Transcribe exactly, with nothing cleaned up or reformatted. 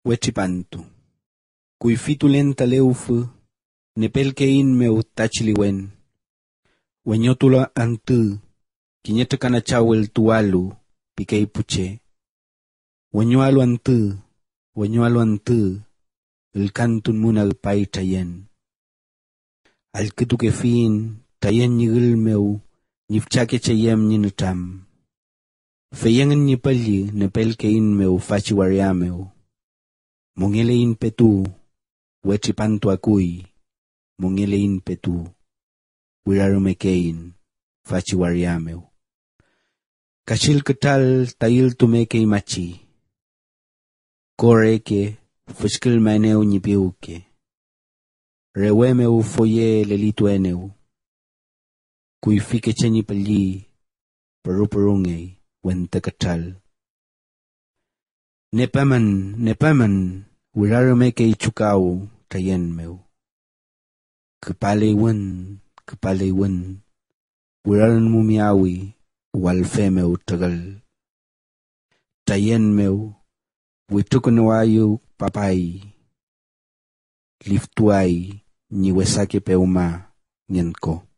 We tripantu. Kuyfitulen ta lewfü, nepelkeiñmew ta chiliwen. Weñotulu antü, kiñe trükanachaw wültuwalu, pikey pu che. Weñoalu antü, weñoalu antü, ülkantun munagpay trayen. Allkütukefiyiñ trayen ñi ül mew ñi füchake cheyem ñi nütram. Fey engün ñi pülli nepelkeiñmew fachi waria mew. Mongeleiñ petu, we tripantu akuy, mongeleiñ petu, wirarümekeiñ fachi waria mew. Kachil kütral ta iltumekey machi. Ko reke füchkülmaenew ñi piwke. Rewe mew foye lelituenew. Kuyfike che ñi pülli pürupürungey wente kütral. Nepamün, nepamün, wirarümekey chukaw trayen mew. Küpaleywün, küpaleywün, wirarümumeawi walfe mew trürül. Trayen mew witrukünuwayu papay, liftuay ñi wesake pewma ngenko.